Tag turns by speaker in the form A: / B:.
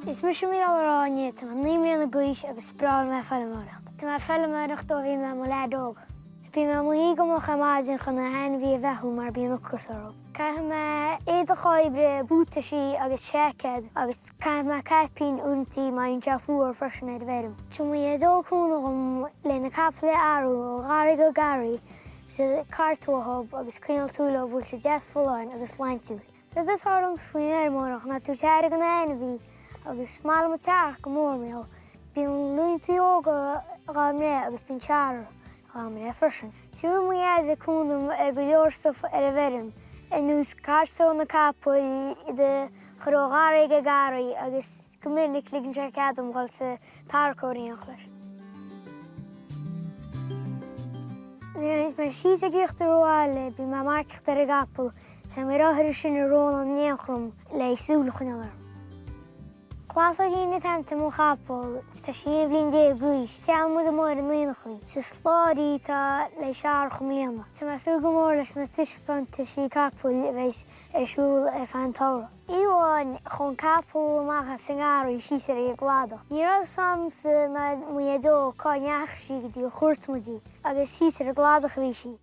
A: Is mise Mícheál Ó Ráinne, tá mé 9 mbliana d'aois agus is breá liom bheith ag feilméaracht. Tá mé ag feilméaracht ó bhí mé i mo leaid óg. Bíonn mé i mo shuí go moch ar maidin chun na hainmhithe a bheathú mar bíonn ocras orthu. Caithfidh mé éadach oibre, buataisí agus seaicéad agus caithfidh mé caipín uaireanta má bhíonn sé fuar freisin ar an bhfeirm. Tugann mo Dhaideo cúnamh dhom le na capaill a athrú ó gharraí go garraí is cartadh orthu agus coinneáil súil orthu go bhfuil siad deas folláin agus sláintiúil. Rud is fearr liom faoin bhfeirmeoireacht ná tabhairt aire don ainmhí agus is maith liom an t-earrach go mór mar bíonn laontaí óga dhá mbreith agus bíonn searradh dhá mbreith freisin. Tugann mo Dhaid cúnamh ar go leor stuif ar an bhfeirm, ar nós cartadh na capaill, iad a chur ó gharraí go garraí agus go minic ligeann sé cead dom dhul sa tarracóir in éineacht leis. Nuair a théanns mé síos ag íochtar an bhaile bíonn mé ag marcaíocht ar an gcapall Tá mo dheartháir ansin a Rónán in éineacht liom le súil a choinneáil orm. Clasóigín an t-ainm atá ar mo chapall, tá sí 11 bhliain d'aois. Cheannaigh muid amuigh ar an aonach í. Sa slár í atá le searrach i mbliana. Tá mé ag súil go mór leis na taispeántaisí capaill a bheidh ar siúl ar feadh an tsamhraidh. Oíche amháin chuaigh an capall amach as an ngarraí síos ar an gcladach. Ní raibh fhios a'msa ná mo Dhaideo cá ndeachaigh sí go dtí gur chuartaigh muid í agus síos ar an gcladach a bhí sí.